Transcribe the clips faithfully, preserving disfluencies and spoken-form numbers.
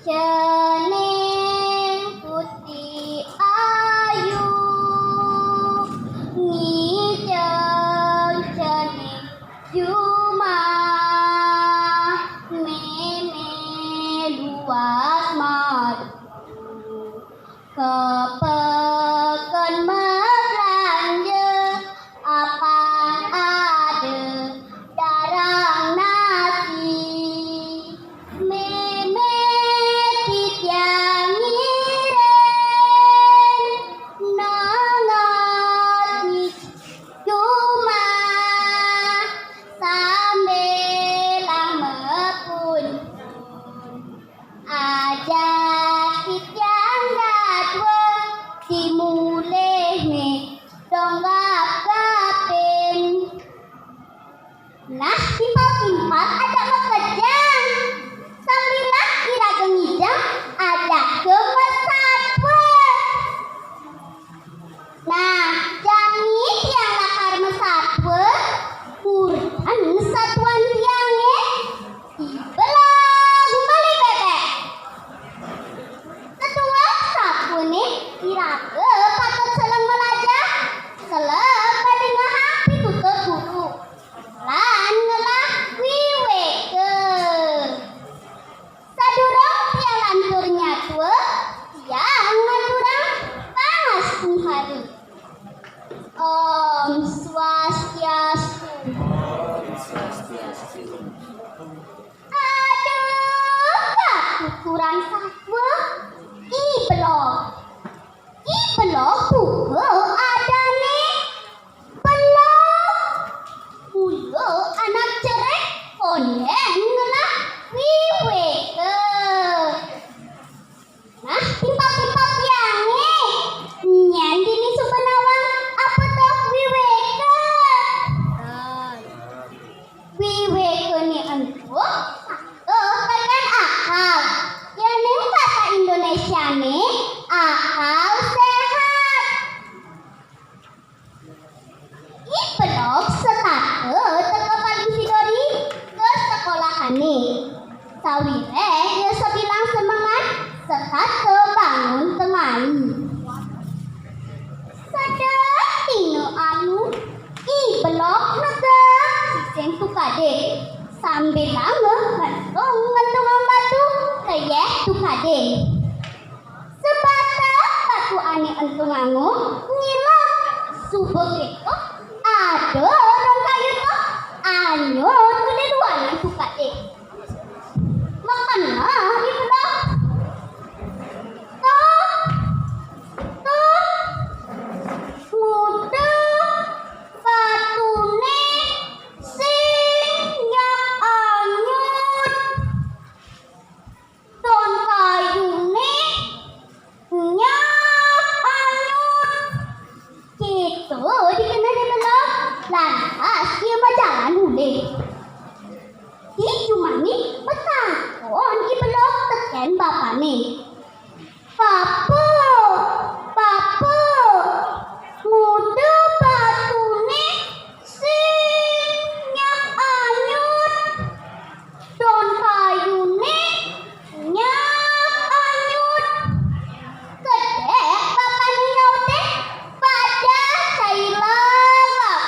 Cening putih ayu, ngijeng cening jumah, mémé luas madu. Ka peken mablanja, apan ada darang nasi. Mémé titiang ngiring, nongos di jumah, sambilang mapunjul. Ajak titiang dadua, timulih né donggap gapin. Nah, timpal-timpal ajak makejang. Sambilang iraga ngijeng, ajaka masatua. Nah, jani tiang lakar masatua, murdan satuan tiangé, I Belog Meli Bébék. Seduén satuané iraga patut seleng malajah, seleng madingehang pitutur guru, lan ngelah wiwéka. Sadurung tiang lantur nyatua, tiang ngaturang pangastuhara. Om Swastiastu. Aduh, katuturan satua, I Belog. I Belog buka adané Belog. Mula anak cerik kondén ngelah wiwéka. Nah, timpal-timpal tiangé. Nyén dini suba nawang apa to wiwéka? Wiwékané ento satua tekén akal. Yéning basa Indonésiané akal séhat. I Belog setata teka paling sida ri ka sekolahané. Sawiréh ia sabilang semengan setata bangun tengai. Sedek dina anu, I Belog negak sising tukadé, sambilanga ngentung-ngentungang batu ka yéh tukadé. Sebatang batu ané entunganga ngilap. Suba kéto ada rong kayu to anyut uli luanan tukadé. Makeneh I Belog. Tuh, tuh, nguda batuné sing nyak anyut. Daun kayuné nyak anyut. Kéto dikenehné Belog, lantas ia majalan mulih. Di jumahné matakon I Belog tekén bapané. Bapa, bapa, nguda batuné sing nyak anyut. Daun kayuné nyak anyut. Kedék bapané nyautin, padah cai lengep.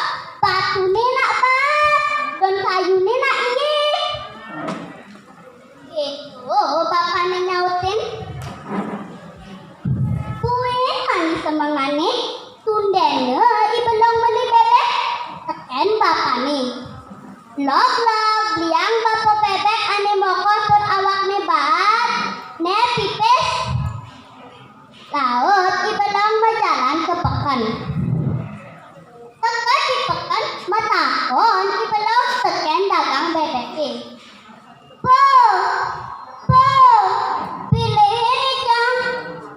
Batuné nak baat, daun kayuné nak iing. Kéto bapané nyautin. Buin mani semengané, tundéna I Belog Meli Bébék tekén bapané. Log-log, liang bapa bébék ané mokoh tur awakné baat, né pipis. Laut I Belog majalan ka peken. Teka di peken, matakon I Belog tekén dagang bébéké. "Pa, pa, pilihin icang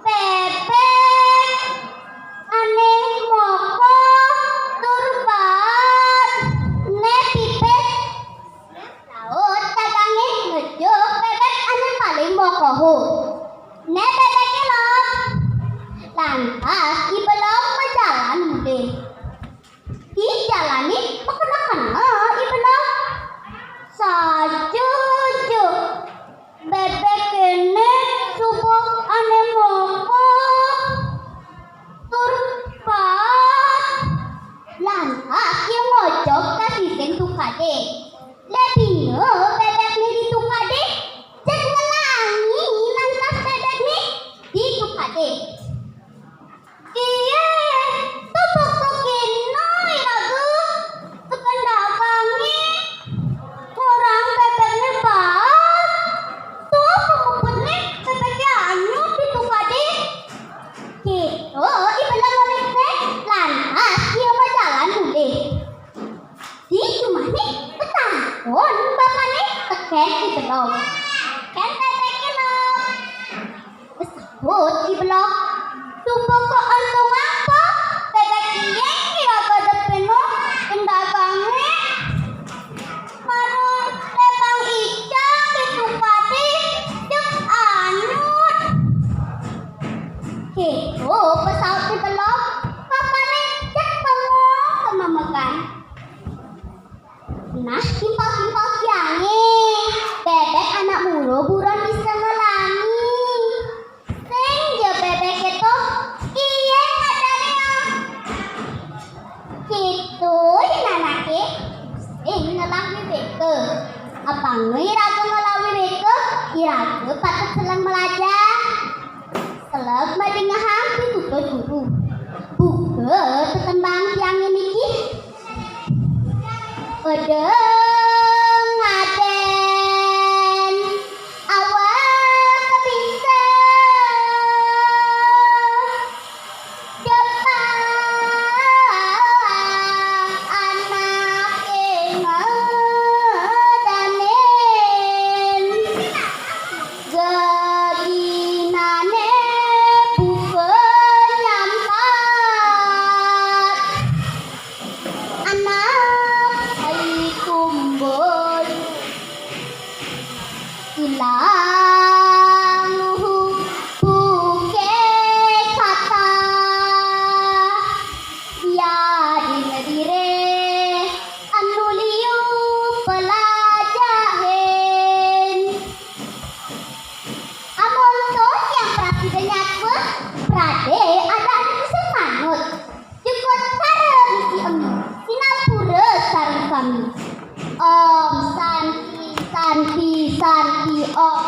bébék ané mokoh tur baat, né pipis." Laut dagangé ngejuk bébék ané paling mokoha. Né bébéké Log. Lantas I Belog majalan mulih. Di jalané makeneh-keneh I Belog. Saja ja bébék kéné Siput Ki Belog. Suba kok ontong apa? Bébék iying kira gadepeno kendagangé. Marang lembang ica pitu pati cek anut. Kéto pesaut Ki Belog, papané cek bengong kemamegan. Nah, timpal-timpal tiangé, bébék anak mula buron bisa ngelangi. Sing ja bébéké to, iying adané. Kéto yen anaké, sing ngelah wiwéka. Apang iraga ngelah wiwéka, iraga patut seleng melajah. Seleb madingehang pitutur guru. Buka tetembang tiangé niki. Eda ngadén awak bisa jepang anaké ngedanin. Geginané buka nyampat anak ai tumbul. Ilang buke kata. Dia di negeri anu liu pelajahin. Amun to tiang prasida nyatwa, prade ada anu sing manut. Jukut para risi emi, sinampura sareng sami. Om Santi, Santi, Santi, Om.